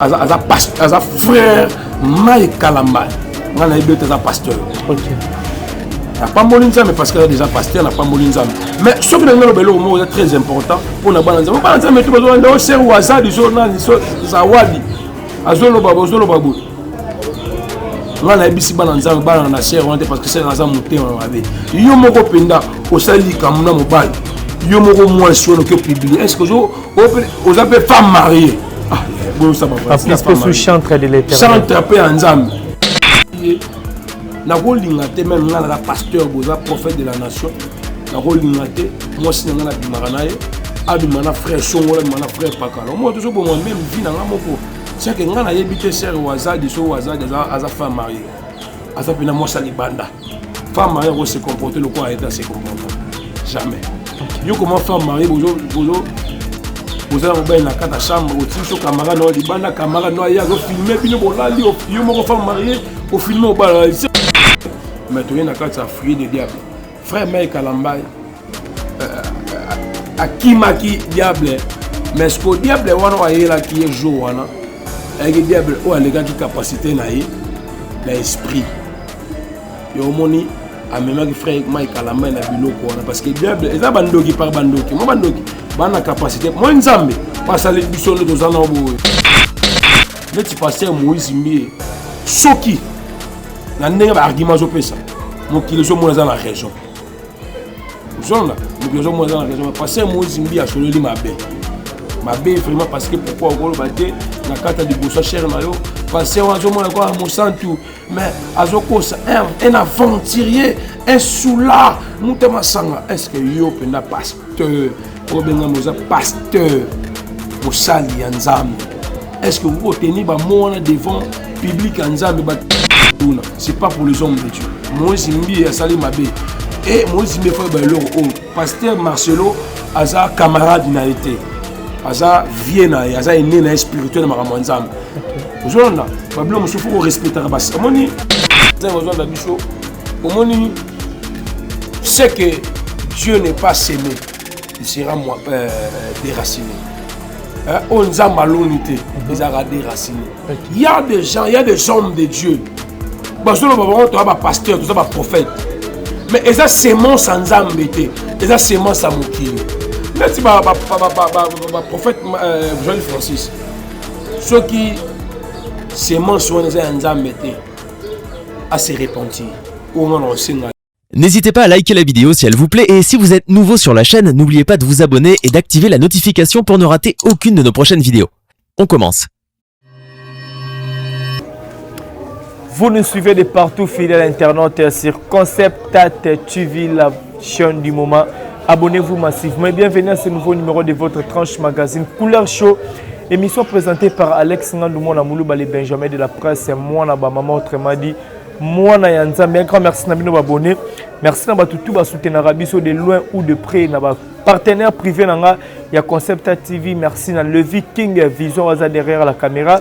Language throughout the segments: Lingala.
Aza, aza, past, aza frère Mike Kalambay. Nga nayebi ete aza pasteur. Okay. Napamboli Nzambe parce que aza déjà pasteur, napamboli Nzambe. Mais soki nalingi naloba eloko moko eza très important mpo na bana Nzambe. Bana Nzambe to bazolanda o ser wazadi so nani so zawadi azoloba bozoloba boye. Nga nayebisi bana Nzambe bana na ser wana te parce que ser aza motema mabe. Yo moko mpenza osali likambo na mobali yo moko mwasi wana oki opublie est ce que oza mpe femme mariée? Ah, chantre de l'éternel, chantre mpe ya Nzambe. Nakolinga te meme ngai naza pasteur, boza prophète de la nation, nakolinga te mwasi na ngai nabimaka na ye abima na frère Songola, abima na frère Pakala. Omoi tozoboma meme vie na ngai moko. Seke ngai nayebi te sere Wazadi so Wazadi aza femme mariée, aza mpena mwasi ya libanda. Femme mariée ako se comporter lokola ayete ase comporter jamais. Yo comment femme mariée bozo bozo boza na mobali na kati ya chambre, otiki so camarade no libanda, camarade no aye azofilme bino bolali, yo moko femme mariée ofilme obala. Mais toye na kati ya fruit de diable. Frère Mike Kalambay akimaki diable, mais ce que diable wana oyo ayelaki ye jour wana ayaki diable oyo alekaki capacité na ye na esprit. Yo omoni amemaki frère Mike Kalambay na biloko wana parce que diable eza bandoki par bandoki mo bandoki bana capacité moi Nzambe basali biso nde toza na boye neti pasteur Moïse Mbiye. Soki na ndenge baargument azopesa mokili ezomona aza na raison, ozonga mokili ezomona aza na raison. Pasteur Moïse Mbiye asololi mabe mabe vraiment, parce que pourquoi okoloba te na kati ya liboso ya chere na yo? Pasteur wana azomona kwa mosantu, mais azokosa, un aventurier, un soulard, moto masanga. Est ce que yo mpenza pasteur obengami oza pasteur mosali ya Nzambe, est ce que okoki kotenir bamo wana devant public ya Nzambe? Batuna, c'est pas pour les hommes de Dieu. Moïse Mbiye asali mabe e Moïse Mbiye foyeba eloko oyo pasteur Marcelo aza camarade na ye te, aza vie na ye, aza ene na ye spirituel na makambo ya Nzambe. Ozolanda babilo mosusu fo korespectaka basi. Omoni Nzambe ozolanda biso, omoni ce que Dieu n'est pas semé, il sera moi, déraciné. Oyo Nzambe aloni te ezalaka déraciné. Il y a des gens, il y a des hommes de Dieu bazoloba bango toza bapasteur, toza baprophète, mais eza semence ya Nzambe te, eza semence ya mokili. Neti baprophète Joel Francis, soki semence wana eza ya Nzambe te, ase repentir oyo nga na osenga. N'hésitez pas à liker la vidéo si elle vous plaît et si vous êtes nouveau sur la chaîne, n'oubliez pas de vous abonner et d'activer la notification pour ne rater aucune de nos prochaines vidéos. On commence. Vous nous suivez de partout, fidèles internautes, sur Concept TV, la chaîne du moment. Abonnez-vous massivement et bienvenue à ce nouveau numéro de votre tranche magazine Couleur Show. Émission présentée par Alex Ngandou, Moulouba, les Benjamin de la presse, moi, na ba maman, autrement dit, moi, na ya Nzambe. Un grand merci na bino abonné. Merci na batutu ba soutenir biso de loin ou de près, na ba partenaire privé nanga ya Concept TV. Merci na Levi King Vision waza derrière la caméra.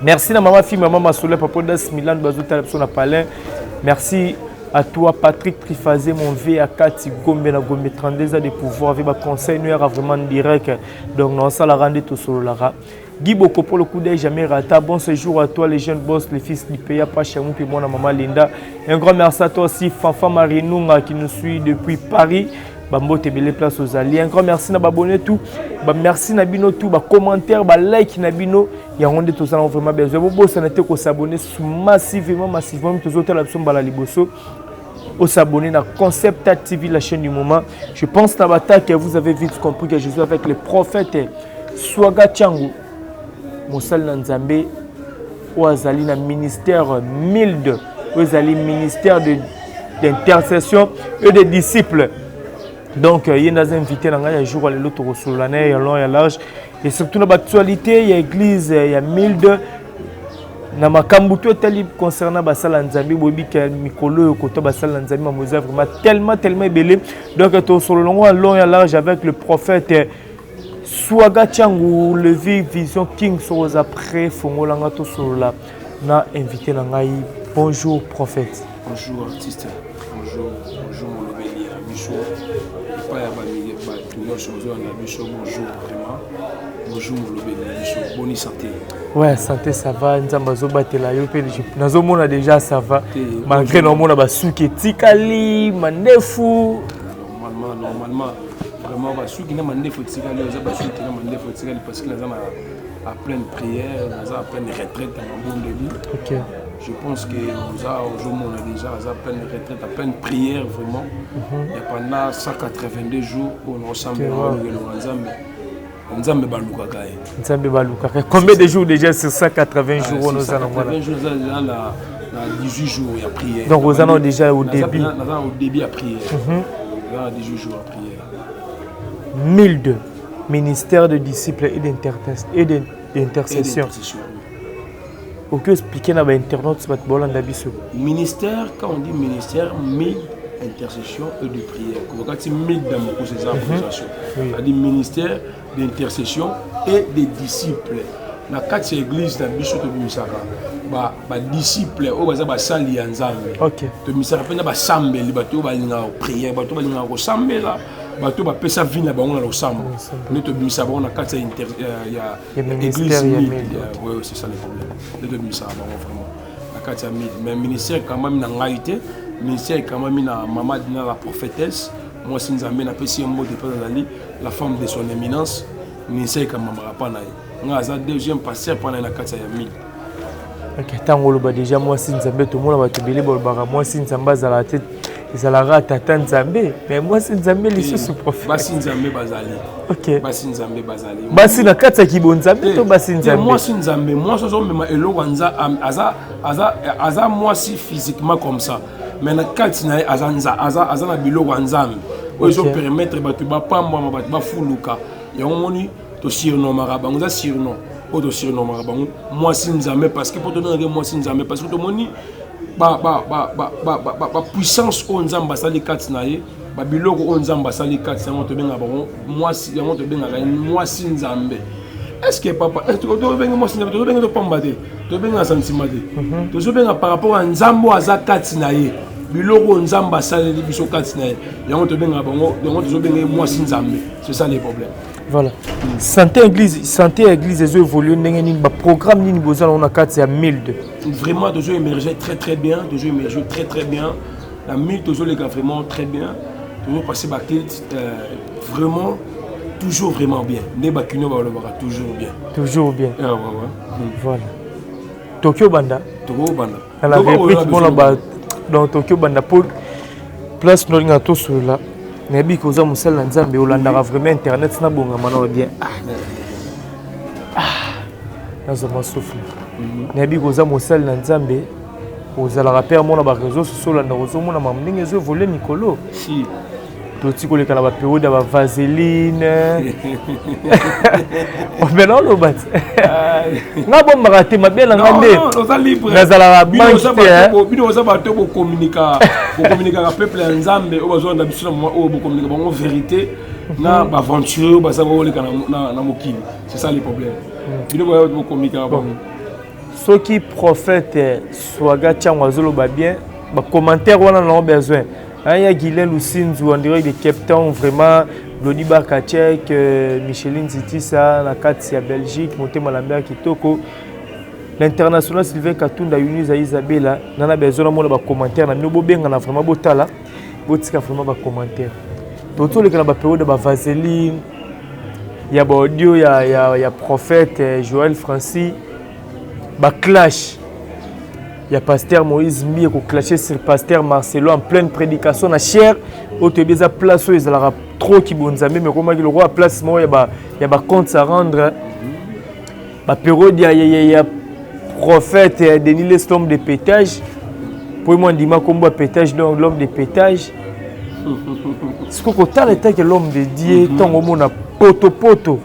Merci na maman fille, maman Masoula, papa Das Milan Bazouta biso na Palin. Merci à toi Patrick Trifazé, mon V à Kati Gombe na Gombe 32 ans de pouvoir avec ba conseil nous vraiment direct. Donc non ça la rende tout solo la. Guy Boko pour le coup d'œil jamais raté. Bon séjour à toi les jeunes boss, les fils du pays, pas chez moi puis moi maman Linda. Un grand merci à toi aussi Fanfa Marinunga qui nous suit depuis Paris. Bambote bele place aux alliés. Un grand merci na babonné tout. Ba merci na bino tout, ba commentaire, ba like na bino. Yango nde tozala vraiment besoin. Bo bosana te ko s'abonner massivement, massivement tozotala biso mbala liboso. Au s'abonner na Concept TV, la chaîne du moment. Je pense na que vous avez vite compris que je suis avec le prophète Swaga Tshangu, mosali na Nzambe oyo azali na ministère milde, oyo ezali ministère de d'intercession et de disciples. Donc ye nde aza invité na ngai ya jour ya lelo, tokosolola na ye ya long ya large et surtout na baactualité ya église ya milde, na makambo to etali concernant basala Nzambe. Boyebi ke mikolo oyo koto basala na Nzambe mambo eza vraiment tellement tellement ebele. Donc tosolola ngo ya long ya large avec le prophète Swaga Tshangu, Levi Vision King. Soki oza prêt, fongolanga tosolola na invité na ngai. Bonjour prophète. Bonjour artiste, bonjour, bonjour molobeli ya biso epai ya bato nyonso ozolanda biso. Bonjour vraiment, bonjour molobeli ya biso, boni santé? Ouais, santé ça va, Nzambe azobatela yo mpe nazomona déjà ça va. Malgré naomona basuki etikali, mandefu. Normalement, normalement, vraiment basuki na mandefu etikali, eza basuki na mandefu etikali parce que naza na à pleine prière, naza à pleine retraite ya mabondeli. OK. Je pense que oza ozomona déjà aza pleine retraite, à pleine prière vraiment. Ya pendant 182 jours oyo naosambela olongelonga Nzambe. Nzambe balukaka ye. Nzambe balukaka. Combien de jours déjà sur 180 jours on oza na mwana? 180 jours déjà na 18 jours ya prière. Donc oza na déjà au début. Naza au début ya prière. Naza na 18 jours ya prière. 1002 ministère de disciples et d'intercession. Okoki expliquer na ba internautes bato bolanda biso. Ministère, quand on dit ministère, 1000 intercession et de prière. Quand 1000 dans mon c'est ça, c'est-à-dire ministère d'intercession et des disciples. Na kati ya église na biso tobimisaka badisciple oyo baza basali ya Nzambe. Tobimisaka mpenza basambeli, bato oyo balingaka prière, bato oyo balingaka kosambela, bato oyo bapesa vie na bango na losambo. Nde tobimisaka bango na kati ya église mide. Ouais, c'est ça le problème. Nde tobimisaka bango vraiment na kati ya mide. Mais ministère ekamami na ngai te, ministère ekamami na mama Dina la prophétesse, mwasi Nzambe, napesi ye mbote mpe azali la femme de son éminence. Ministère ekamamaka mpa na ye, ngai aza deuxième pasteur mpa na ye na kati ya mide. Ok, ntango oloba déjà mwasi Nzambe, tomona bato ebele balobaka mwasi Nzambe azalaka te, ezalaka tata Nzambe, mais mwasi Nzambe lisusu, prophète? Basi Nzambe bazali. Basi Nzambe bazali. Basi na kati ya kibonzambe to basi Nzambe? Mwasi Nzambe, mwasi ozomema eloko aza mwasi physiquement comme ça, mais na kati na ye aza na biloko ya Nzambe oyo ezopermettre bato bapambwama, bato bafuluka. Yango moni tosurnomaka bango, eza surnom oyo tosurnomaka bango mwasi Nzambe, parce que mpo tobengaki mwasi Nzambe parce que tomoni bapuissance oyo Nzambe asali kati na ye, babiloko oyo Nzambe asali kati yango tobengaka bango mwasi, yango tobengaka ye mwasi Nzambe. Est ce que papa, tobenge mwasi Nzambe, tozobenge topamba te, tobenga sentiment te, tozobenga par rapport ya Nzambe oyo aza kati na ye, biloko oyo Nzambe asaleli biso kati na ye, yango tobengaka bango, yango tozobenga ye mwasi Nzambe. C'est ça les problèmes. Voilà. Santé église, santé église ezo évoluer ndenge nini? Baprogramme nini boza nango na kati ya milde? Vraiment tozo émerger très très bien, tozo émerger très très bien na mille, tozoleka vraiment très bien, tozo passer baculte vraiment toujours vraiment bien, nde bakino balobaka toujours bien. Toujours bien. Ah, ouais. Voilà, tokyo banda. Tokobanda. Na la réplique mpona ba, donc tokyo banda po place nolinga tosolola. Nayebi ke oza mosali na Nzambe, olandaka vraiment internet. Nabongama nao bien, nazwa masouffle. Nayebi ke oza mosali na Nzambe, ozalaka mpe amona baréseau sociaux, olandaka, ozomona makambo ndenge ezoévoluer mikolo. Si. Toti koleka na bapériode ya bavaseline, omena oloba te, nga bombaka te mabe na nga nde Oza libre. Nazalaka banque te. Bino oza bato bokomunikaka peuple ya Nzambe oyo bazolanda biso na moma oyo, bokomunika bango vérité na baaventurier oyo baza baoleka na mokili. C'est ça le problème, bino bokomunikaka bango. Soki prophète Swaga Ntiango azoloba bien, bacommentaire wana nango besoin ya Guilain Lusinzu en direct de Cape Town, vraiment Glodi Bakachek, Micheline Zitisa na kati ya Belgique, motema Lambert kitoko, l'international Sylvain Katunda, Yunisa Isabella, nana besoin namona bacommentaire na bino. Bobengana vraiment, botala, botika vraiment bacommentaire. Totoleka na bapériode ya bavaseline, ya baaudio ya prophète Joël Francis, baclash ya pasteur Moïse Mbiye, koclasher sur pasteur Marcelo en pleine prédication na chaire oyo toyebi eza place oyo ezalaka trop kibonzambe, mais ekomaki lokola place moko ya bacompte à rendre. Bapériode ya prophète ya Denis Les, l'homme de pétage, po mwa ndima kombo ya pétage, donc l'homme de pétage. Sikoyo kotala etake l'homme de Dieu, ntango omona potopoto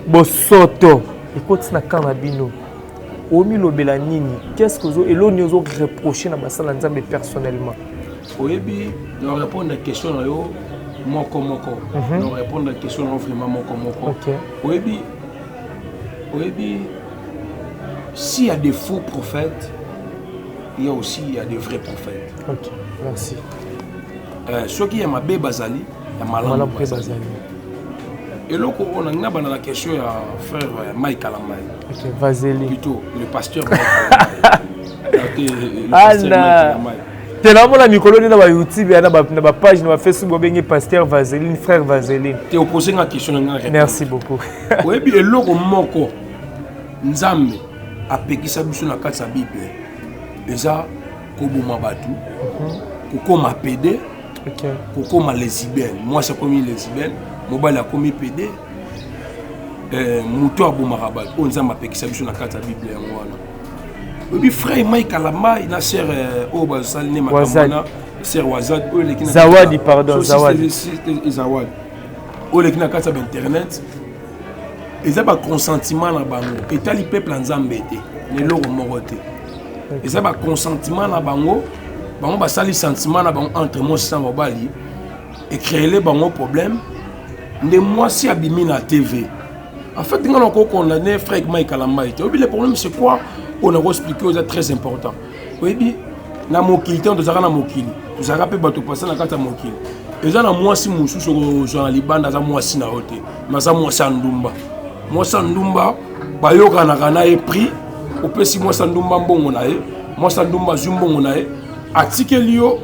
bosoto ekoti na camp na bino, omilobela nini? Qu'est-ce que ozo eloni ozo reprocher na basala Nzambe personnellement? Oyebi, na répondre na question na yo moko moko, na répondre na question na yo vraiment moko moko. Oyebi, s'il y a des faux prophètes, il y a aussi, il y a des vrais prophètes. Ok, merci. Soki ya mabe bazali, ya malamu malamu mpe bazali. Bazali. Eloko oyo nalingi nabanda na question ya frère Mike Kalambay. Ok, Vaseline. Plutôt le pasteur Mike Kalambay. Anna. Te naomona mikolo nde na bayoutube na bapage na bafacebook babenge pasteur Vaseline, frère Vaseline. Te opose nga question na nga. Merci beaucoup. Oyebi eloko moko Nzambe apekisa biso na kati ya Bible eza koboma bato, kokoma pede, kokoma lesbienne. Mwasi akomi lesbienne, mobali akomi pede, moto abomaka bato oyo Nzambe apekisa biso na kati ya Bible yango wana. Oyebi frère Mike Kalambay na sœur oyo basali ne makambo wana, sœur Wazad oyo eleki na Zawadi, pardon, Zawadi. Zawadi oyo eleki na kati ya internet, eza ba consentiment na bango, etali peuple ya Nzambe te, na eloko moko te. Eza ba consentiment na bango, bango basali sentiment na bango entre mwasi na mobali, ecréele bango problème nde mwasi abimi na TV. En fait, nga nako condamner frère Mike Kalambay te. Oyebi le problème c'est quoi? Oyo nako expliquer oyo eza très important. Oyebi na mokili te, tozalaka na mokili, tozalaka mpe bato pasa na kati ya mokili. Eza na mwasi mosusu okozwa na libanda, aza mwasi na yo te, mais aza mwasi ya ndumba. Mwasi ya ndumba bayokanaka na ye prix, opesi mwasi ya ndumba mbongo na ye, mwasi ya ndumba azwi mbongo na ye, atikeli yo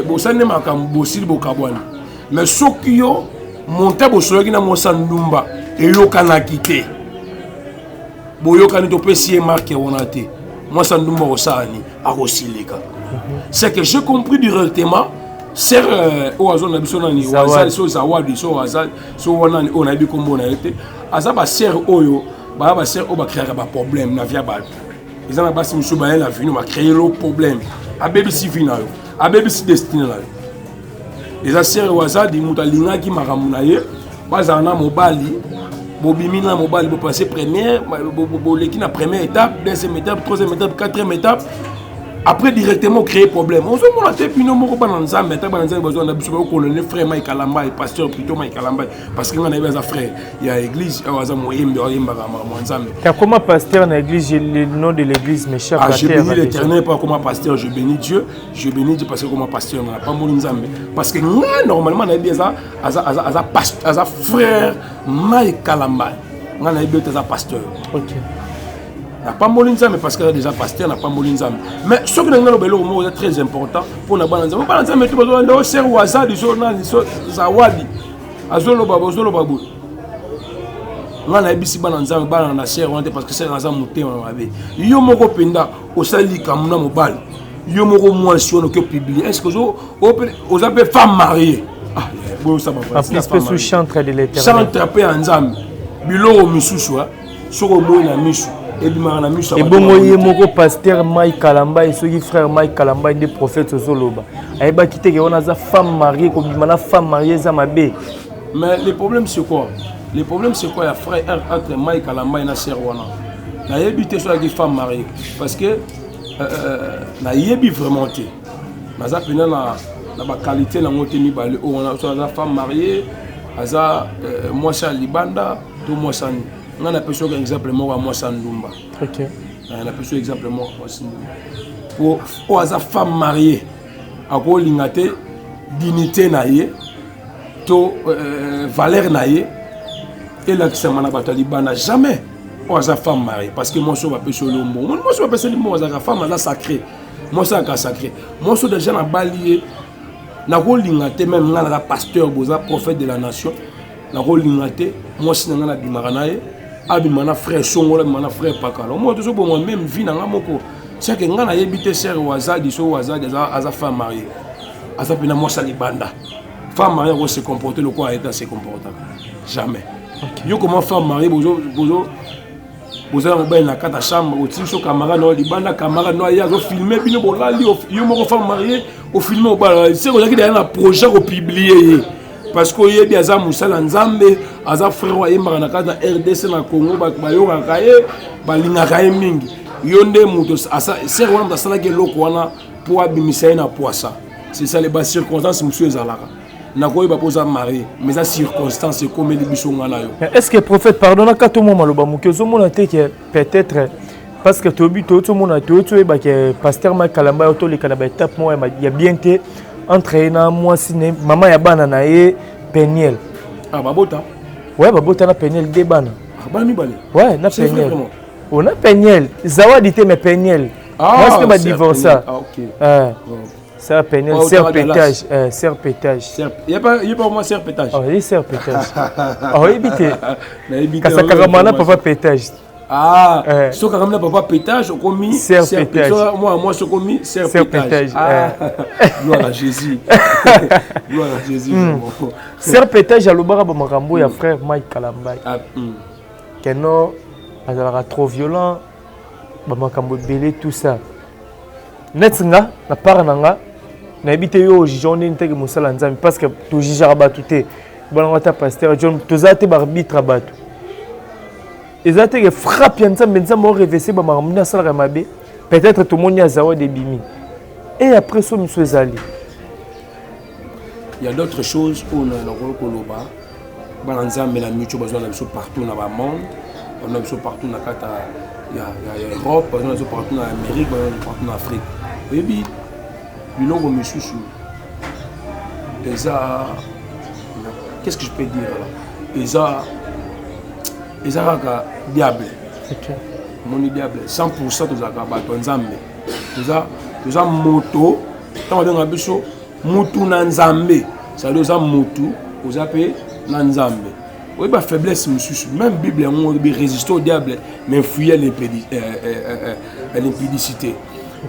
bosali nde makambo, bosili bokabwani. Mais soki yo monta bosolaki na mwasi ya ndumba eyokanaki te, boyokani topesi ye marke wana te, mwasi ya ndumba akosala nini? Akosilika. C'est que j'ai compris directement ser oyo azonda biso nani, Wazali, so Zawadi, so Wazali, so wana oyo nayebi kombo na ye te, aza baser oyo baya baser oyo bakreaka baproblème na via bato. Eza na basi mosusu baye na vino bacreye lo problème, abebisi vie na yo, abebisi destine na yo. Eza ser Wazadi, moto alingaki makambo na ye, bazala na mobali, bobimi na mobali, bopasse première, boleki na première étape, deuxième étape, troisième étape, quatrième étape, après directement créer problème. Ozomona te bino moko bana Nzambe, ata bana Nzambe bazwa na biso bakolone frère Mike Kalambay, pasteur plutôt Mike Kalambay, parce que nga nayebi aza frère ya église, awa aza moyembi, ayembaka makambo ya Nzambe. T'as comment pasteur na église, le nom de l'église m'échappe. Ah, je bénis l'Éternel, pas comme pasteur, je bénis Dieu, je bénis Dieu parce que comme pasteur na pamboli Nzambe, parce que nga normalement nayebi aza aza aza aza pasteur, aza frère Mike Kalambay, nga nayebi ete aza pasteur. Ok. Napamboli Nzambe parce que aza déjà pasteur, napamboli Nzambe. Mais soki na ngai naloba eloko moko eza très important mpona bana Nzambe, bana Nzambe te bazolanda o ser Wazadi, so nani, so Zawadi azoloba, bozoloba boye. Ngai nayebisi bana Nzambe, bana na ser wana te, parce que ser aza motema mabe. Yo moko mpenza osali likambo na mobali, yo moko mwasi wana oki opublie, est ce que oza mpe femme mariée? Ah, boyosaba En plus mpe sous chantre de l'Éternel, chantre mpe ya Nzambe, biloko misusu soki omoi na miso ebimaka na miso. Ebongo ye moko pasteur Mike Kalambay, soki frère Mike Kalambay nde prophète ozoloba, ayebaki te ke wana aza femme mariée, kobima na femme mariée eza mabe. Mais le problème c'est quoi? Le problème c'est quoi ya frère entre Mike Kalambay na sœur wana? Nayebi te soki femme mariée, parce que nayebi vraiment te, naza mpena na baqualité nango te mibale oyo wana, so aza femme mariée, aza mwasi ya libanda to mwasi ya nini. Ngai napesi oyo exemple moko ya mwasi ya ndumba. Napesi oyo exemple moko ya mwasi ndumba. Po oyo aza femme mariée akolinga te dignité na ye to valeur na ye elakisama na bato ya libanda, jamais. Oyo aza femme mariée, parce que mwasi oyo bapesi oyo mbongo, moni mwasi oyo bapeseli mbongo azalaka femme, aza sacré, mwasi azalaka sacré. Mwasi oyo déjà nabali ye, nakolinga te, même ngai naza pasteur, boza prophète de la nation, nakolinga te mwasi na ngai nabimaka na ye, abima na frère Songola, abima na frère Pakala. Omoi tozoboma même vie na ngai moko. C'est que ngai nayebi te sœur Wazadi, so Wazadi aza femme mariée, aza mpena mwasi ya libanda. Femme mariée ako se comporter lokola ayete ase comportaka jamais. Yo comment femme mariée bozo boza na mobali na kati ya chambre, otiki so camarade na yo libanda, camarade no aye azofilme bino bolali, yo moko femme mariée ofilme obala, seke ozalaki deya na projet kopublie ye, parce que oyebi aza mosala Nzambe, aza frère oyo ayembaka na kati na RDC, na Congo, bato bayokaka ye, balingaka ye mingi. Yo nde moto sere wana, moto asalaki eloko wana mpo abimisa ye na poisa. C'est ça les bacirconstance mosusu ezalaka, nakoyeba mpo oza marié, mais eza circonstance ekomeli biso nga na yo. Est ce que prophète, pardon, nakata mwa maloba moke, ozomona te ke peut-être parce que toyebi, toyoti omona, toyoti oyeba ke pasteur Mike Kalamba oyo toleka na baétape moko ya bien te entre ye na mwasi ne, mama ya bana na ye Peniel. Ah, babota. Ouais, babota na Peniel de bana. Ah, bana mibale. Ouais, na Peniel. Oh, na Peniel. Zawadi te mais Peniel. Ah, Moi, c'est ba divorça. Ah, OK. Eh. Sœur Peniel, Oh, sœur otanga pétage, eh, sœur pétage. Il y a pas, il y a pas moi sœur pétage. Oh, il sœur pétage. Oh, oyebi te. Nayebi te. Kasakaka na papa pétage. Ah, Eh. soki akambi na papa pétage okomi Sœur pétage. Moi, moi sokomi sœur Sœur pétage. pétage, Ah, gloire à Jésus. Gloire à Jésus. vraiment. Sœur pétage alobaka ba makambo ya frère Mike Kalambay. Ah, Keno azalaka trop violent, ba makambo ebele tout ça. Neti nga na part na nga nayebi te yo ojuge ndeni teke mosala nzambe parce que tojugeaka bato te banango ata pasteur John toza te baarbitre ya bato eza teke frappe ya nzambe nzambe orevese bamakambo nde asalaka mabe peut-être tomoni azawad ebimi et après so miso ezali. Il y a d'autres choses oyo nakoki koloba bana nzambe na micho bazwa na biso partout na bamonde, bazwa na biso partout na kati ya Europe, bazwa na biso partout na Amérique, bazwa na biso partout na Afrique. Oyebi biloko misusu eza, qu'est-ce que je peux dire là, eza kaka diable. Omoni diable 100, tozalaka bato ya nzambe, toza moto. Ntango babengaka biso mutu na nzambe, c'est-à-dire oza mutu, oza mpe na nzambe. Oyebi bafaiblesse mosusu, même Bible yango oyebi: résister au diable mais fuir l'impudicité.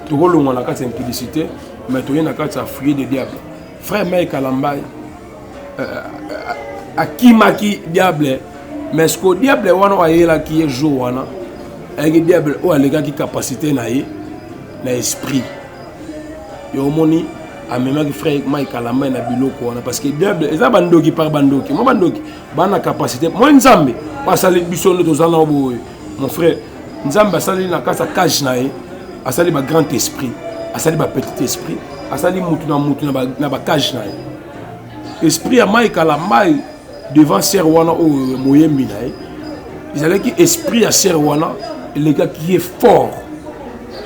Tokolongwa na kati ya impudicité, mais toye na kati ya fuir de diable. Frère Mike Kalambay akimaki diable, mais ce que diable wana oyo ayelaki ye jour wana ayaki diable oyo alekaki capacité na ye na esprit. Yo omoni amemaki frère Mike Kalambay na biloko wana parce que diable eza bandoki par bandoki. Mo bandoki bana capacité mo nzambe asali biso nde toza na boye. Mon frère, nzambe asali na kati ya cage na ye, asali bagrand esprit, asali bapetit esprit, asali mutu na mutu na bacage na ye. Esprit ya Mike Kalambay devant sœur wana oyo moyembi na ye ezalaki esprit ya sœur wana elekaki ye fort,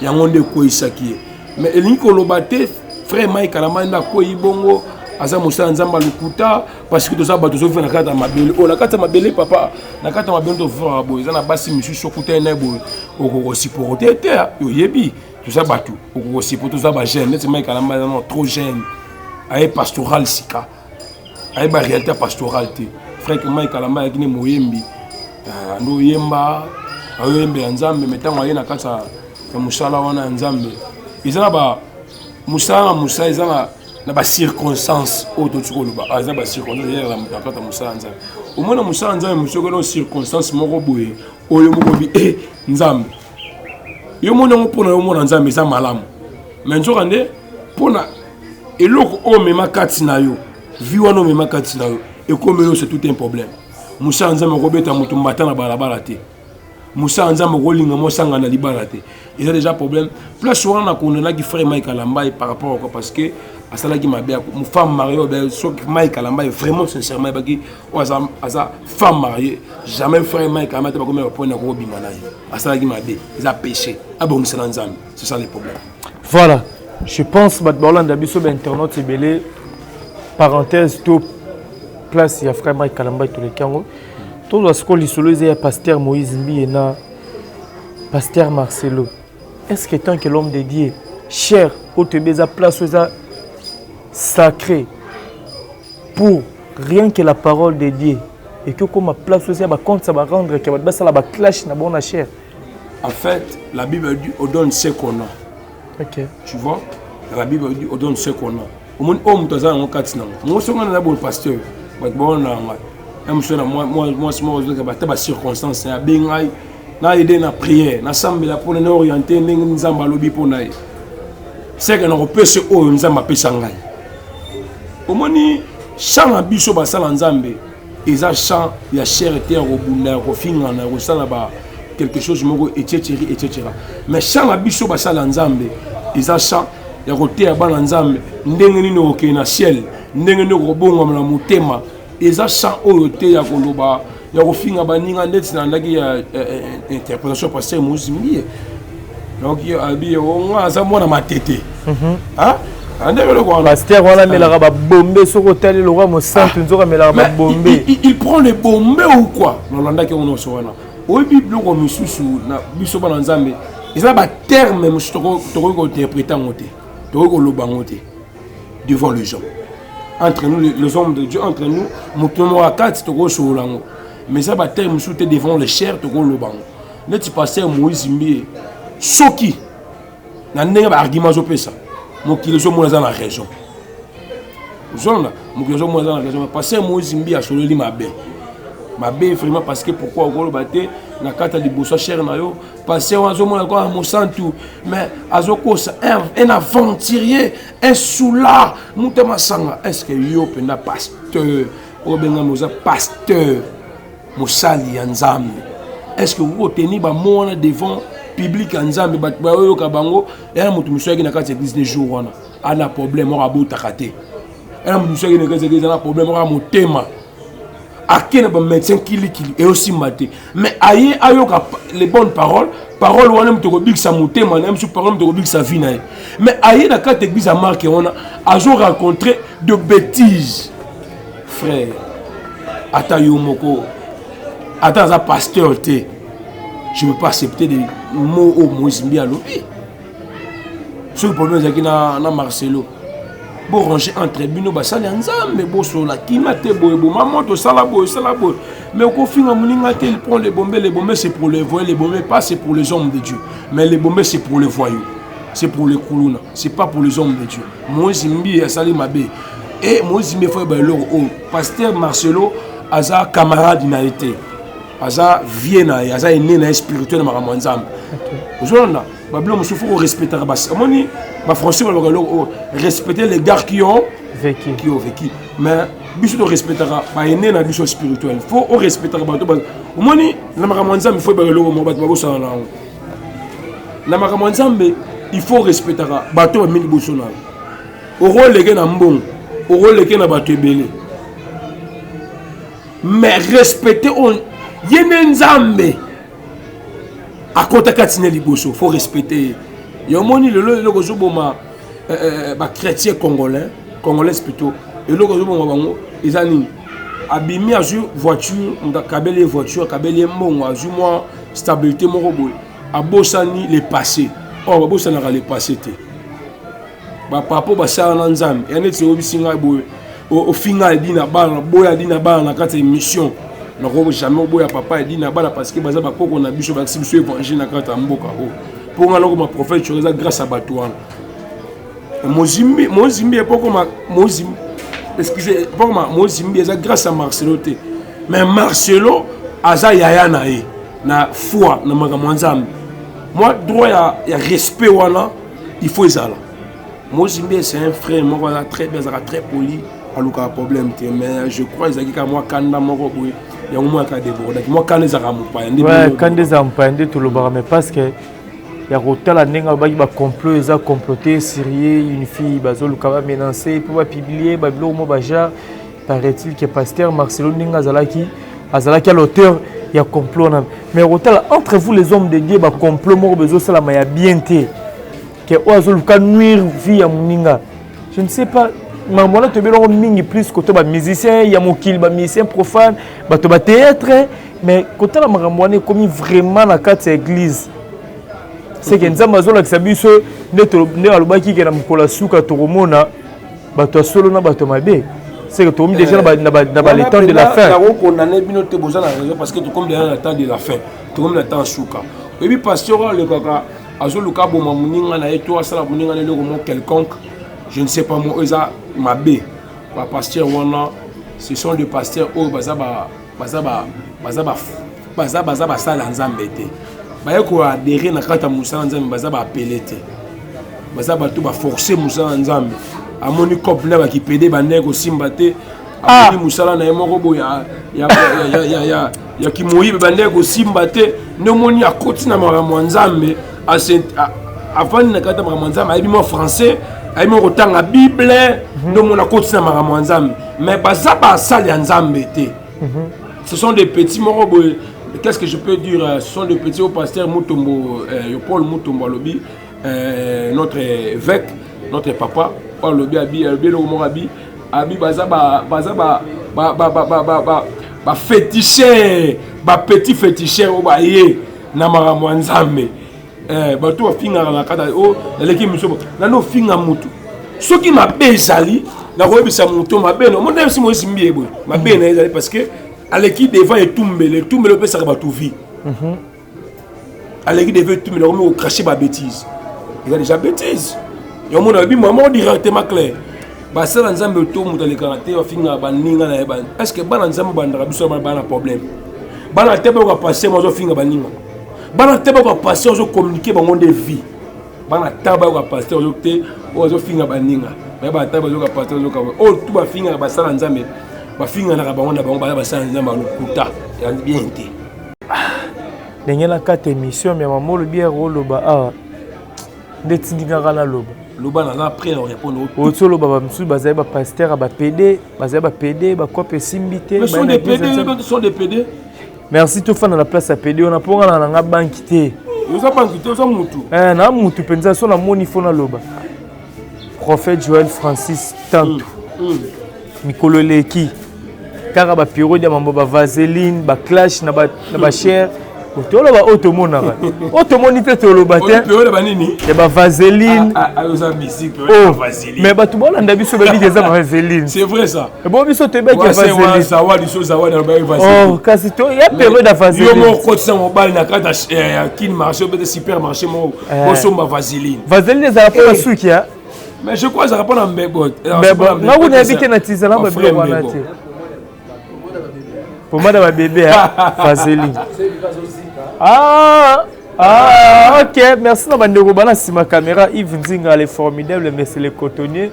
yango nde ekweyisaki ye. Mais elingi koloba te frère Mike Kalambay nde akwei bongo aza mosala nzambe alukuta, parce que toza bato tozovivre na kati ya mabele oyo, na kati ya mabele papa, na kati ya mabele tovivre boye. Eza na basi misusu okutani na ye boye, okokosupporter te. Oyebi toza bato, okokosupporter, toza bajeune neti Mike Kalambay aza trop jeune, aye pastoral sika, ayeba réalité pastorale te. Frère Mike Kalambay ayaki ne moyembi, ando oyemba, ayoyembela nzambe, mais ntango aye na kati ya mosala wana ya nzambe, eza na ba mosala na mosala, eza na bacirconstance oyo toti koloba, eza bacirconstance eyaka na kati ya mosala ya nzambe. Omona mosala ya nzambe mosu okona circonstance moko boye oyo moko bi e nzambe yo moni yango mpona yo mona nzambe eza malamu, mais nzoka nde mpona eloko oyo omema kati na yo, vi wana omema kati na yo ekomeli yo, c'est tout un problème. Mosala nzambe okobeta moto mbata na balabala te, mosala nzambe okolinga mosanga na libala te, eza déjà problème. Place wana nakondamnaki frère Mike Kalambay par rapport à quoi? Parce que asalaki mabe, femme mariée. Oyo soki Mike Kalambay vraiment sincèrement ayebaki oyo aza femme mariée, jamais frère Mike Kalambay te bakomi na bapoint na kokobima na ye. Asalaki mabe, eza péché, abongisa na nzambe, c'est ça le problème. Voilà, je pense bato baolanda biso, bainternaute ebele, parenthèse to place ya frère Mike Kalambay toleki yango. Tozwa sikoyo lisolo eza ya pasteur Moïse Mbiye na pasteur Marcelo. Est ce que tant que l'homme de Dieu cher oyo toyebi eza place oyo eza sacré pour rien que la parole de Dieu eki okóma place oyo eza ya bacompte ya barendre ke bato basala baclash na bango na chair? En fait, la Bible dit: on donne ce qu'on a. Tu vois, la Bible dit: on donne ce qu'on a. Omoni oyo moto aza yango kati nango mongo soki nga naza boye pasteur, bato baona na ngai ya mosu na mwasi moko ozoleka bata bacirconstance, abengi ngai na aide na prière, nasambela mpona na oriente ndenge nzambe alobi mpo na ye seke na kopesa oyo nzambe apesa ngai. Omoni champ na biso basala nzambe eza champ ya chair te, ya kobunda, ya kofingana, ya kosala ba quelque chose moko etc etc. Mais champ na biso basala nzambe eza champ ya koteya bana nzambe ndenge nini okokende na ciel, ndenge nini okobongwama na motema. Eza champ oyo te ya koloba, ya kofinga baninga ndeti nalandaki ya interprétation ya pasteur Moïse Mbiye. Donc abi nga aza mwana matete. Pasteur wana amelaka babombe, soki otali lokwa mosantu, nzoka amelaka babombe. Il prend les bombes ou quoi? Nalandaki yango nyonso wana. Oyebi, biloko misusu na biso bana Nzambe, eza baterme mosusu tokoki kointerpréter yango te, tokoki koloba yango te devant les gens. Entre nous les hommes de Dieu, entre nous, moto moko akati, tokosolola yango, mais eza baterme mosusu te devant les chairs tokoloba yango. Neti pasteur Moïse Mbiye, soki na ndenge baargument azopesa, mokili ezomona aza na raison. Ozolanda, mokili ezomona aza na raison. Pasteur Moïse Mbiye asololi mabe, mabe vraiment. Parce que pourquoi okoloba te na kati ya liboso ya chaire na yo? Pasteur wana azomona kaka mosantu, mais azokosa, un aventurier, un soûlard, moto ya masanga. Est ce que yo mpenza pasteur obengami, oza pasteur, mosali ya Nzambe, est ce que okoki koteni bamo wana devant public ya Nzambe, bato bayoyoka bango? Eya na moto mosusu ayaki na kati ya église ne jour wana, ana problème moko, abotaka te. Eya na moto mosusu ayaki na kati ya église, ana problème moko ya motema, ake na bamédecin kilikili, eyosimba te. Mais aye ayoka les bonnes paroles, parole wana moto ekobikisa motema na ye, mosusu parole moto ekobikisa vie na ye. Mais aye na kati église ya marke wana, azo rencontrer de bêtises. Frère, ata yo moko, ata aza pasteur te, je ne peux pas accepter des mots oyo Moïse Mbiye alobi. Soki problème ezalaki na Marcelo, borange entre bino basali ya Nzambe, bosola kima te boye, boma moto, osala boye, osala boye, mais okofinga moninga te. Il prend les bombes. Les bombes, c'est pour les voyous. Les bombes pas, c'est pour les hommes de Dieu, mais les bombes, c'est pour les voyous, c'est pour les kuluna, c'est pas pour les hommes de Dieu. Moïse Mbiye asali mabe. E Moïse Mbiye, faut yeba eloko oyo: pasteur Marcelo aza camarade na ye te, aza vie na ye, aza aîné na ye spirituel na makambo ya Nzambe. Ozolanda, babilo mosusu, faut korespectaka. Basi omoni, bafrançais balobaka eloko oyo: respecter les gars qui ont vécu. Qui ont vécu. Mais biso torespectaka baaîné na biso spirituel. Faut orespectaka bato. Omoni, na makambo ya Nzambe, faut ebaka eloko moko bato babosana na yango: na makambo ya Nzambe, il faut respectaka bato bami liboso na yo. Okoleke na mbongo, okoleke na bato ebele, mais respecte oyo ye nde Nzambe akɔta kati na liboso, faut respecte ye. Yo omoni, lelo eloko ozoboma bachrétien congolais, congolaise plutôt, eloko ozoboma bango eza nini? Abimi, azwi voiture, moto akabeli ye voiture, akabeli ye mbongo, azwi mwa stabilité moko boye, abosani le passé. Or babosanaka le passé te. Bapapa basala na Nzambe ya neti oyebisi ngai boye, ofinga edi na bana, boya edi na bana na kati ya émission, nako jamais oboya papa edi na bana, parce que baza bakoko na biso, bakisi biso évangile na kati ya mboka oyo. Mpo nga nakoma prophète coro, eza grâce ya bato wana. Mozimbi epokoma Mozimbi, excusez, epokoma Mozimbi, eza grâce ya Marcelo te. Mais Marcelo aza yaya na ye na foi, na makambo ya Nzambe. Moi, droit ya respect wana, il faut ezala. Mozimbi, c'est un frère moko aza très bien, azalaka très poli, alukaka problème te. Mais je crois ezalaki kaka mwa kanda moko boye, yango mwa kaka débordaki. Mwa kanda ezalaka mopaya nde. Kanda ezala mopaya nde tolobaka, mais parce que ya kotala ndenge alobaki bacomplot eza comploté sur ye, une fille bazoluka bamenace mpo bapublie babiloko mo bagenre. Paraît-il que pasteur Marcelo, ndenge azalaki à l'auteur ya complot wana. Mais kotala entre vous les hommes de Dieu, bacomplot moko bezosalama ya bien te, ke oyo azoluka nuire vie ya moninga, je ne sais pas. Makambo wana toyebi mingi plus koto bamusicien ya mokili, bamusicien profane, bato bathéâtre. Mais kotala makambo wana ekomi vraiment na kati ya église, c'est que Nzambe azolakisa biso nde alobaki ke na mokolo ya suka tokomona bato ya solo na bato ya mabe. C'est que tokomi déjà na ba le temps de la fin. Nakokondane bino te, boza na raison, parce que tokomi déjà na temps de la fin, tokomi na temps suka. Oyebi, pasteur oyo alekaka, azoluka aboma moninga na ye to asala moninga na eloko mo quelconque, je ne sais pas moi, oyo eza mabe. Bapasteur wana, ce sont des pasteurs oyo baza baza baza baza baza basala ya Nzambe te. Baye koadhérer na kati ya mosala Nzambe, baza baapele te, baza bato baforce mosala ya Nzambe. Amoni cope na bakipede bandenge kosimba te, amoni mosala na ye moko boye ya kimoyibe bandenge kosimba te, nde omoni akoti na makambo ya Nzambe, afandi na kati ya makambo ya Nzambe, ayebi mwa français, ayebi mwa kotanga Bible, nde omoni akoti na makambo ya Nzambe. Mais baza basali ya Nzambe te. Ce sont des petits moko boye, qu'est-ce que je peux dire? Ce sont des petits au pasteur Mutombo, Paul Mutombo alobi, notre évêque, notre papa. Oyo alobi abi alobi eloko moko abi abi baza ba baza ba ba ba ba ba ba ba ba féticheur ba petit féticheur oyo baye na makambo ya Nzambe. Eh, bato bafingaka na kati o oh, naleki miso nani ofinga motu soki mabe ezali nakoyebisa moto mabe na omoni nayebisi moyesi mbiye boye mabe na ye ezali parce que aleki devant etumbele etumbele opesaka bato vie mhm. Aleki devant etumbele akomi kocrache ba bêtise eza déjà bêtise yango mona lobi mama directement clair basala nzambe to moto alekaka te bafingaka baninga na ye est ce que bana nzambe bandaka biso bana problème bana te bayoka passe mo azofinga baninga bana te bayoka passe azokommunike bango nde vie bana ta bayoka paster ozo te oyo azofinga baninga baye bata bazoka paster ozoka oyo tu bafingaka basala nzambe bafinganaka bango na bango baza basala nzambe ya lokuta ya bien te ah, ndenge na kata émission ya mama olobi ya koloba awa nde etindi kaka naloba loba naza prêt na répondre oti oloba bamisusu bazali bapaster ya bapede bazali bapede bakope esimbi te sont des PD sont des PD merci tofanda na place ya pede wana mpo nga na nga banki te oza banki te oza mutu eh, na mutu mpenza so namoni fo naloba prophète joel francis tantu mm. mm. mikolo eleki kaka baperiode ya mambo bavaseline baclash na bachere toloba oyo tomonaka oyo tomoni te toloba te ya bavaseline ah, ah, ah, oh, mais bato bolanda biso babiki eza bavaseline c'est vrai ça Bon biso toyebaki ya vaseline. Zawadi so zawadi alobaki vaseline. Oh kasi to ya periode ya vaseline. Yo moko kotisa mobali na kati ya kin marché obete supermarché moko eh. osomba vaseline. Vaseline ezala mpo na eh. suki ya. Mais je crois ezalaka mpo na mbebo. Mbebo. Nga kuna yebi te na tizala ba biloko wana te. Pomade ya ba bébé vaseline. Ah Ah, ok, merci na bandeko bana nsima caméra Yves Nzinga le formidable mais c'est le cotonnier.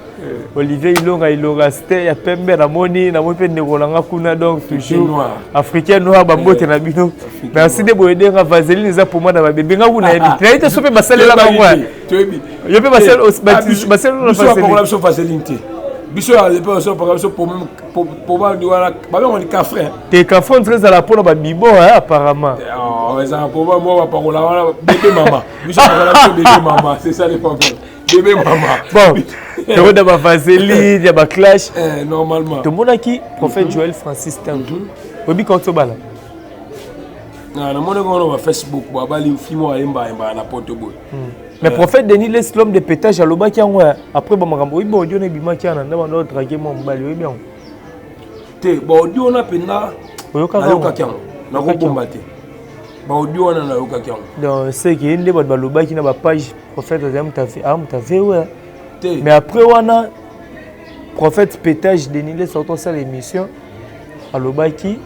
Olivier Ilonga Ilonga ste ya pembe namoni namoni mpe ndeko na nga kuna donc toujours africain noir bambote na bino merci nde boye ndenga vaseline eza pomade ya babebe nga kuna yebi nayebi te so mpe basalelaka yango yo mpe basalelaka biso vaseline te biso ya lepe biso bapakola biso pomade wana babengo ni cafre te cafre on ezala mpona babibo apparemment oh, ezala pomade moko bapakola wana bebe mama biso bapakola biso bebe mama c'est ça les problèmes bébé mama bon tokoda ba vaseline ya ba clash eh, normalement tomonaki prophète mm -hmm. Joël Francis Tantu mm -hmm. oyebi quand tobala namonaki wana ba facebook babali fimo ayembayembaka na poto boye hmm. mais eh. prophète denis les l'homme de pétage alobaki yango eh, après bamakambo oyebi baaudio na ebimaki wana nde banda odrage mwa mobali oyebi yango te baaudio wana mpenza nayokaki yango nakobomba te baaudio wana nayokaki yango donc seke nde bato balobaki na bapage Prophète azali moto aza moto avewe mais après wana prophète pétage Denis Lessie osala émission alobaki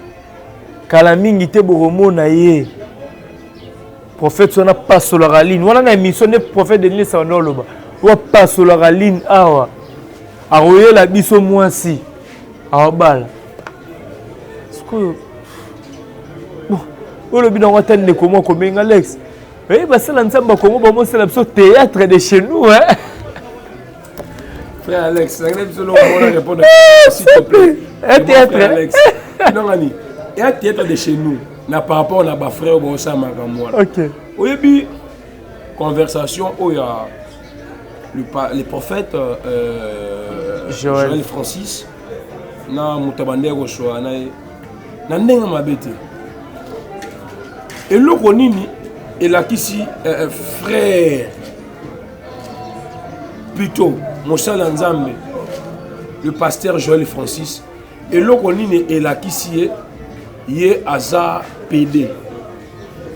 kala mingi te bokomona ye prophète wana apasolaka ligne wana na émission nde prophète Denis Lessie wana oloba oyo apasolaka ligne awa akoyela biso mwasi awabala sikoyo bon olobi nango ata ndeko moko obenga Alex Eh, basala nzambe ya Congo bamosala biso théâtre de chez nous hein. Frère Alex, la biso lo mona répondre s'il te plaît. Un théâtre. Frère Alex. Non ngani. Un théâtre de chez nous na par rapport na ba frère bo sa makambo wana. OK. Oyebi conversation oyo ya le, le prophète euh, Joël. Joël Francis na moto abandaki koswaa na ye na ndenge mabe te eloko nini elakisi eh, eh, frère plutôt mosali ya nzambe le pasteur joël francis eloko nini elakisi ye ye aza pd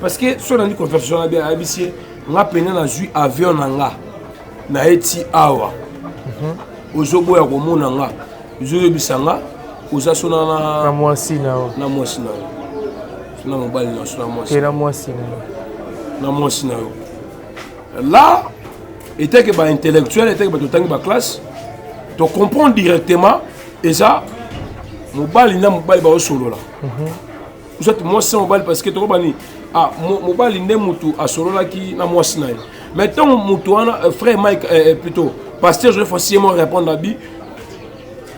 parce que so nandi conversation na bien ayebisi ye nga pene nazwi avion na nga naye ti awa mhm. ozoboya komona nga ozoyebisa nga oza so na mwasi na yo na mwasi na yo so na mobali na so na mwasi na mwasi na yo na mwasi na yo là eteke ba intellectuel eteke bato otangi ba classe to comprendre directement eza mobali na mobali baosolola mm -hmm. soit mwasi na mobali parce que tokoba nini ah, mobali nde mutu asololaki na mwasi na ye mais ntango mutu wana euh, frère mike euh, euh, plutôt pasteur joseph asie mo répondre abi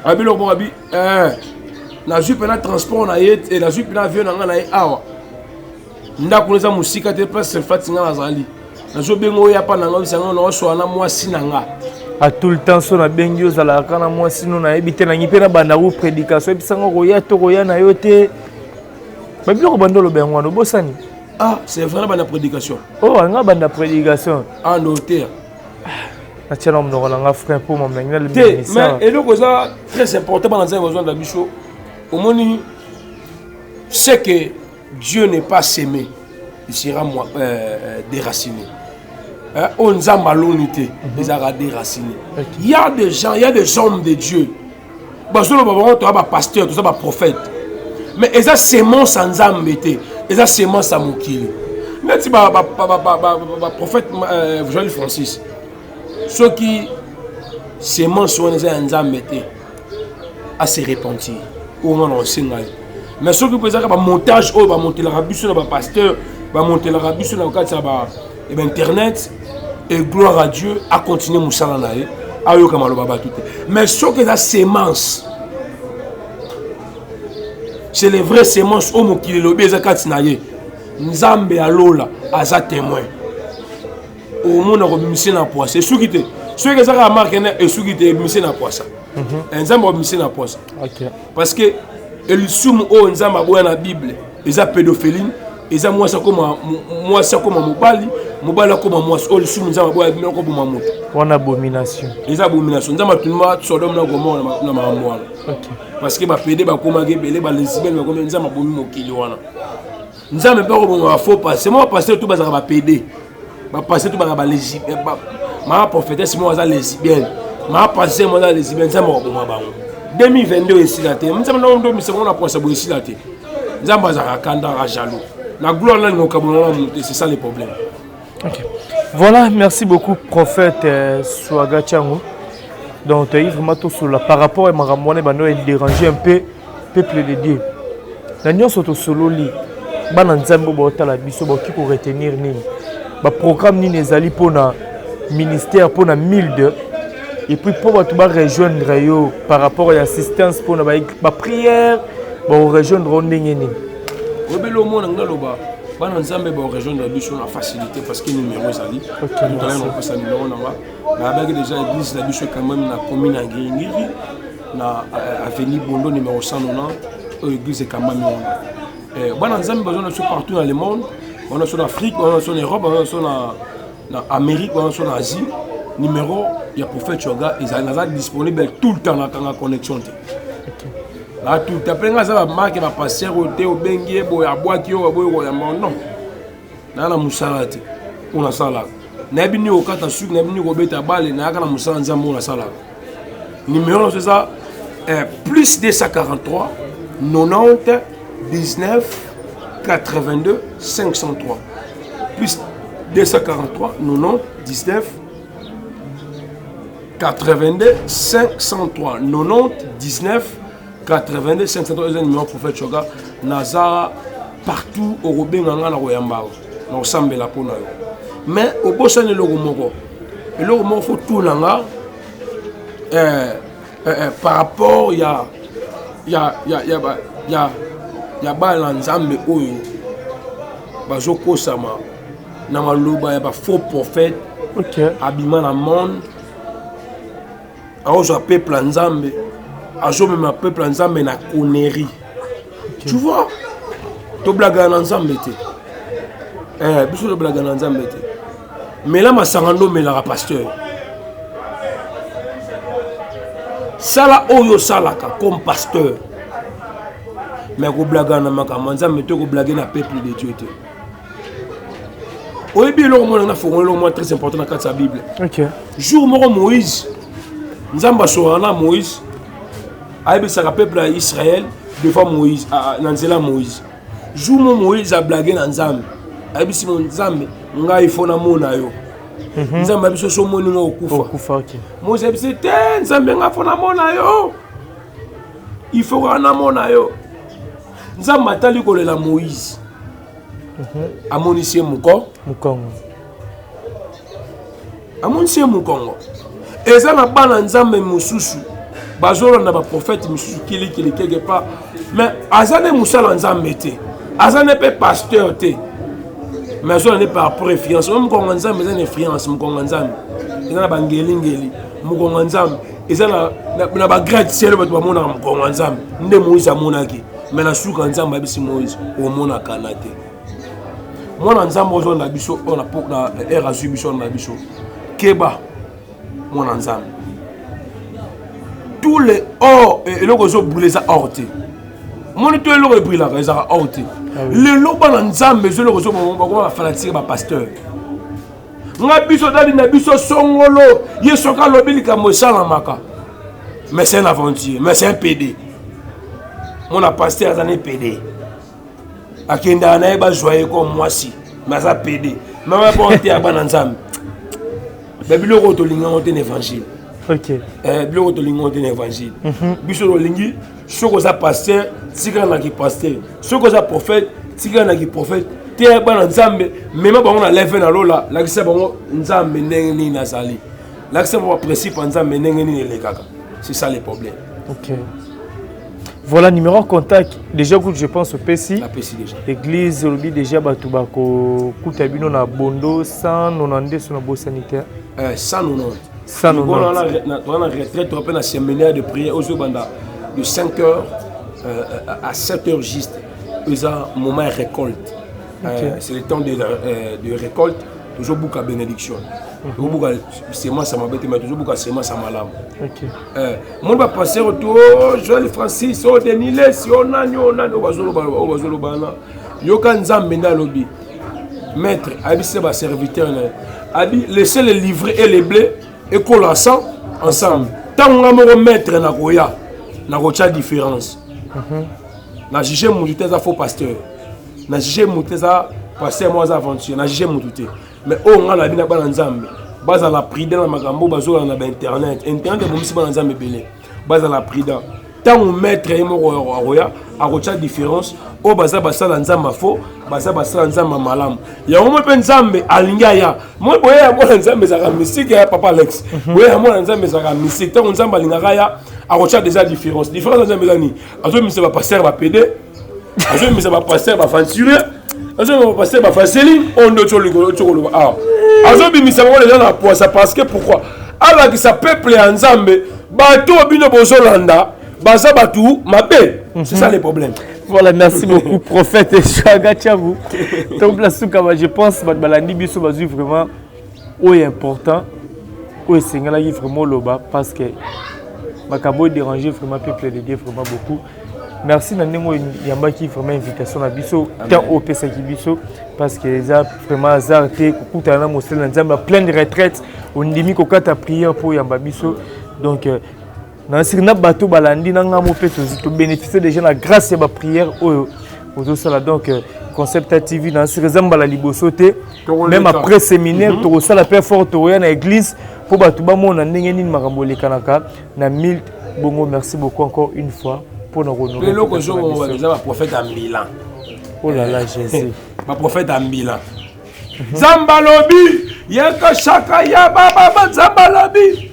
abi eloko moko abi eh, nazwi mpena transport na ye eh, nazwi mpena avion na ngai na ye awa ndako na eza mosika te place fati ngai nazali nazobenga oyo apa na ngai bisa ngai naoswala na mwasi na nga. A tout le temps so nabengi yo ozalaka kaka na mwasi no nayebi te nangi mpe nabanda ku prédication oyebisanga koya to koya na yo te babiloko banda oloba yango wana obosani. Ah, c'est vrai, nabanda prédication. Oh, nga banda prédication. Ah, no te. Natia na monoko na nga frein mpo mamna ngi te. Mais eloko eza très important, bana Nzambe bazwanda biso, omoni, c'est que Dieu n'est pas semé, il sera moi, déraciné. Hein? Oyo Nzambe aloni te ezalaka déraciné. Il y a des gens, il y a des hommes de Dieu bazoloba bango toza bapasteur, toza baprophète, mais eza semence ya Nzambe te, eza semence ya mokili. Neti baprophète Joel Francis, soki semence wana eza ya Nzambe te, ase repentir. Oyo nga na osenga ye. Mais soki mpo ezaka bamontage oyo bamontelaka biso na bapasteur, bamontelaka biso na kati ya bainternet, et gloire à Dieu, acontinue mosala na ye, ayoka maloba bato te. Mais soki eza semence, c'est les vraies semence oyo mokili elobi eza kati na ye, Nzambe alola aza témoin. Omona kobimise na poisa, esuki te. Soki eza kaka marke na esuki te, ebimise na poisa. Nzambe abimise na poisa parce que elisumu oyo Nzambe aboya na Bible eza pédophilie, eza mwasi akoma mwasi, akoma mobali, mobali akoma mwasi. Oyo lisumu Nzambe aboya, bino akoboma moto. Wana abomination. Eza abomination. Nzambe atunima Sodome na Gomore na makambo wana parce que bapédé bakomaki ebele, balesbienne bakomi. Nzambe abomi mokili wana. Nzambe mpe akoboma bafaux pasteur. Mo bapasteur tu bazalaka bapédé, bapasteur tu bazalaka balesbienne, maa prophétesse moko aza lesbienne, maa pasteur moko aza lesbienne. Nzambe akoboma bango. 2022 esila te, Nzambe ndomisa bango na poisa boye, esila te. Nzambe azalaka kanda, aka jaloux na gloire nani kokabona na moto. C'est ça le problème. Ok. Voilà, merci beaucoup, prophète Swaga Chango. Donc, tu as eu vraiment tout cela par rapport à makambo wana bando déranger un peu peuple de Dieu. Na nyonso tosololi, bana Nzambe oyo baotala biso bakoki koretenir nini? Baprogramme nini ezali mpona ministère, mpona milde, et puis mpo bato barejoindre yo par rapport ya assistance mpona baprière, bakorejoindre yo ndenge nini? Oyebeli, omona nga loba, bana Nzambe barejoindre biso na facilité parce que numéro ezali. Totala na kopesa numéro na nga. Nayabaki déjà, église na biso ekambami na commune ya Ngiringiri, na avenue Bondo numéro 190. Oyo église ekambami wana, bana Nzambe bazwa na biso partout dans le monde, bana biso na Afrique, bana biso na Europe, bana biso na Amérique, bana biso na Asie. Numéro ya prophète Choga ezali, naza disponible tout le temps, nakanga connexion te na tout le temps. Mpe nga aza bamarke bapasteur oyo te obengi ye boye, abwaki oyo, aboyi koyamba. Non, naa na mosala te oyo nasalaka. Nayebi nini kokata suki, nayebi nini kobeta bale, nayaka na mosala Nzambe oyo nasalaka. Numéro nyonso eza plus 243 90 19 82 503, plus 243 90 19 82 503, 90 19 82 503 eza numéro prophète Choga. Naza partout, okobenga nga na koyamba, na kosambela mpo na yo. Mais obosani eloko moko, eloko moko fo tuna nga par rapport ya bana Nzambe oyo bazokosama na maloba ya bafaux prophète. Abima na monde, aozwa peuple ya Nzambe, azomema peuple ya Nzambe na connerie. Tu vois, toblagana na Nzambe te. Biso toblagana na Nzambe te. Mela masanga nde omelaka, pasteur, sala oyo osalaka comme pasteur, mais koblagana na makambo ya Nzambe te, koblague na peuple de Dieu te. Oyebi eloko moko na fongoli, eloko moko très important na kati ya Bible. Jour moko Moïse, Nzambe asolaka na Moïse, ayebisaka peuple ya Israël devant Moïse, na nzela ya Moïse. Jour mo Moïse ablague na Nzambe, ayebisi mo Nzambe: ngai fo namona yo. Nzambe abiso so omoni nga okufa. Moïse ayebisi te Nzambe: ngai fo namona yo, il faut kaka namona yo. Nzambe atali kolela Moïse, amonisi ye moko mokongo. Amonisi ye mokongo. Eza na bana Nzambe mosusu bazolanda baprofete mosusu kilikili quelque part, mais aza nde mosala Nzambe te, aza nde mpe pasteur te. Mais azolanda par rapport influence. Oyo mokongo ya Nzambe eza na influence, mokongo ya Nzambe eza na bangelingeli, mokongo ya Nzambe eza na bagrade ciel. Bato bamonaka mokongo ya Nzambe nde Moïse amonaki, mais na suka Nzambe ayebisi Moïse: omonaka na te. Mwana Nzambe ozolanda biso oyo na ere azwi biso na biso, keba mwana Nzambe. Tous les or, eloko ezobrûler eza or te. Moni to eloko ebrûlaka ezalaka or te. Lelo bana Nzambe ezo eloko ezobakoma bafanatiques, bapasteur nga biso dadi na biso songolo ye soki alobi likambo esalamaka. Mais c'est un aventure, mais c'est un PD. Mona pasteur aza ne PD, akendaka na ye, bazwa ye ko mwasi, mais aza PD. Mama bon te ya bana Nzambe, babiloko oyo tolingango te na évangile. Biloko tolingango te na évangile. Biso tolingi, soki oza pasteur, tikala naki pasteur, soki oza prophète, tikala naki prophète te. Bana Nzambe, mema bango na leve na lola, lakisa bango Nzambe ndenge nini azali, lakisa bango baprincipe ya Nzambe ndenge nini elekaka. C'est ça le problème. Ok, voilà, numéro contact déjà kutu, je pense opesi. Napesi déjà. Église olobi déjà bato bakokuta bino na Bondo 192, so na bosani te. 190. 190. Toza na retraite, toza mpe na séminaire de prière oyo ezobanda de 5 heures à 7 heures juste. Eza moment ya récolte. C'est le temps de récolte. Tozobuka bénédiction, tozobuka semence ya mabe te, mais tozobuka semence ya malamu. Moni bapasteur to Joel Francis, o Denis Lesi, o nani, o nani, oyo bazoloba, oyo bazoloba na yoka Nzambe nde alobi. Maître ayebisi baserviteur na ye, abi: laissez le l'ivraie et le blé ekola ensemble. Ntango nga moko maître nakoya, nakotya différence. Na juge mutu te aza faux pasteur, na juge mutu te eza pasteur moko aza aventure, na juge mutu te. Mais oyo nga nabi na bana Nzambe, bazala prudent na makambo bazolanda na bainternet. Internet ebomisi bana Nzambe ebele. Bazala prudent. Ntango maître ye moko akoya, akotya différence oyo baza basala Nzambe afo, baza basala Nzambe malamu. Yango mo mpe Nzambe alingi aya. Moi boye ya mwana Nzambe ezalaka mystique ya papa Alex, boye ya mwana Nzambe ezalaka mystique. Ntango Nzambe alingaka aya, akotya déjà différence. Différence ya Nzambe eza nini? Azomisa bapasteur bapédé, azomisa bapasteur baaventurier, azomisa bapasteur bafaseli oyo nde otyo koloba awa. Azobimisa bango deja na poisa. Parce que pourquoi? Alakisa peuple ya Nzambe, bato oyo bino bozolanda baza bato mabe. C'est ça le problème. Voilà, merci beaucoup, prophète Chouaga Tchabou. Donc, la souka, je pense, balandi biso bazui vraiment oyo important, oyo esengelaki vraiment loba, parce que makambo déranger vraiment peuple de Dieu vraiment beaucoup. Merci na ndenge oyo yambaki vraiment invitation na biso, temps oyo opesaki biso, parce que eza vraiment hasard te kokutana na mosali na Nzambe pleine de retraite, ondimi kokata prière mpo oyamba biso. Donc nasiri na bato balandi na ngambo mpe tobénéficie déjà na grâce ya baprière oyo ozosala. Donc Concept TV, nasiri eza mbala liboso te. Même après séminaire, tokosala mpe fort, tokoya na église mpo bato bamona ndenge nini makambo elekanaka na mille bongo. Merci beaucoup encore une fois mpona kohonorer. Eloko ezobongo, eza baprophète ya mbila. Oh là là, Jésus! Baprophète ya mbila. Nzambe alobi yaka shaka ya bababa, Nzambe alobi.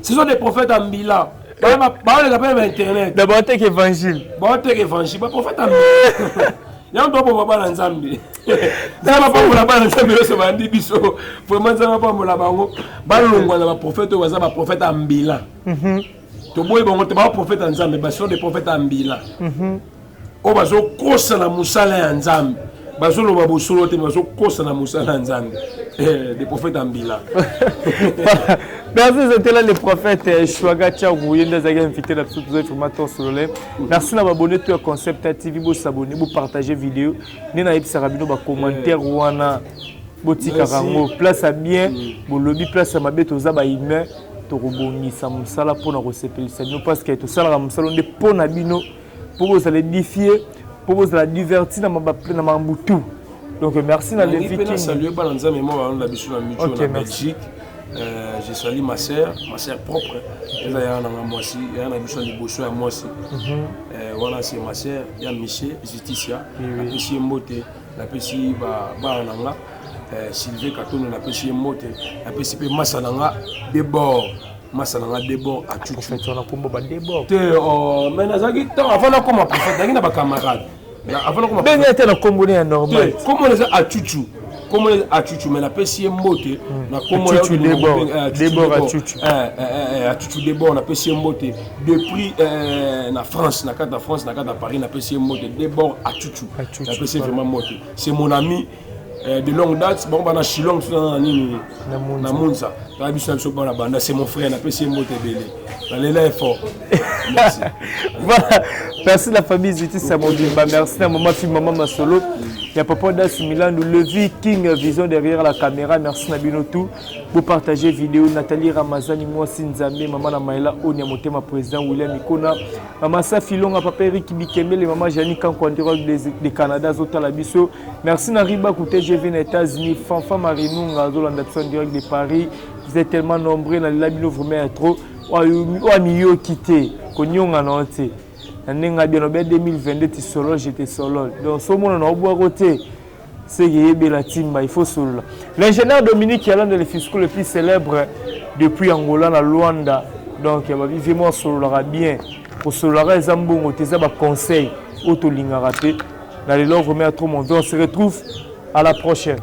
Ce sont des prophètes ya mbila, baoleka mpe na internet. D'abord teke évangile. Baoteka évangile, baprophète ya mbila. Yango toboma bana Nzambe. Nzambe apambola bana Nzambe nyonso bandi biso. Vraiment, Nzambe apambola bango, balongwa na baprophète oyo baza baprophète ya mbila. Toboyi bango te, baprophète ya Nzambe, baso des prophètes ya mbila oyo bazokosa na mosala ya Nzambe. Bazoloba bosolo te, bazokosa na mosala ya Nzambe, des prophètes ya mbila. Merci, c'était là le prophète Chouaga Tchagou, ye nde azalaki invité na biso, tozali vraiment tosolole. Merci na baabonné to ya Concept TV, bosabonner, bopartager vidéo. Nde nayebisaka bino, bacommentaire wana botikaka yango place ya bien, bolobi place ya mabe, toza bahumain, tokobongisa mosala mpona kosepelisa bino, parce que tosalaka mosala nde mpo na bino, mpo bozala édifié, mpo bozala diverti na makambo tout. Donc merci na Levi King. Saluer bana Nzambe mo balanda biso na micho na Belgique. Je salue ma sœur, ma sœur propre, eza yaya nanga mwasi, yaya na biso ya liboso ya mwasi wana, c'est ma sœur ya Michel Justicia. Napesi ye mbote, napesi bana na nga Sylvain Katono, napesi ye mbote, napesi mpe masa na nga Debord, masa na nga Debord achuchu. Kombo badebord. Te, mais nazalaki ntango avant nakoma prophète, nazalaki na bacamarade. Benga ete na kombo ya normal. Kombo eza Achuchu. Kombo eza Achuchu, mais napesi ye mbote na kombo ya Debord Achuchu. Achuchu Debord, napesi ye mbote depuis na France, na kati ya France, na kati ya Paris, napesi ye mbote. Debord Achuchu, napesi ye vraiment mbote. C'est mon ami de longue date. Bango bana Shilong, so na nini, na Munza, na biso, na biso bana banda. C'est mon frère, napesi ye mbote ebele, nalela effort. Merci. Voilà, merci la famille Ziti Samobimba, merci na maman fi, maman Masolo ya papa Das Milandu, Levi King Vision derrière la caméra. Merci na bino tout pour partager vidéo. Nathalie Ramazani, mwasi Nzambe, maman na Maïla Onia Motema, président William Ikona, maman Safi Longa, papa Eric Bikembele, maman Jani Kanko en direct de Canada zotala biso. Merci na Riba Kouté GV na États-Unis, Fanfa Marinunga Zolanda biso en direct de Paris. Vous êtes tellement nombreux na labino, vraiment trop. Oyo amiyoki te konyonga na yo te na ndenge abia na 2022 ti solo, j'étais solo. Donc so omona na obwako te, seke yebela timba, il faut solola. L'ingénieur Dominique Yalande, le fisco le plus célèbre depuis Angola na Luanda. Donc babi vraiment asololaka bien, kosololaka eza mbongo te, eza baconseil oyo tolingaka te. Na lelo vraiment trop mon, on se retrouve à la prochaine.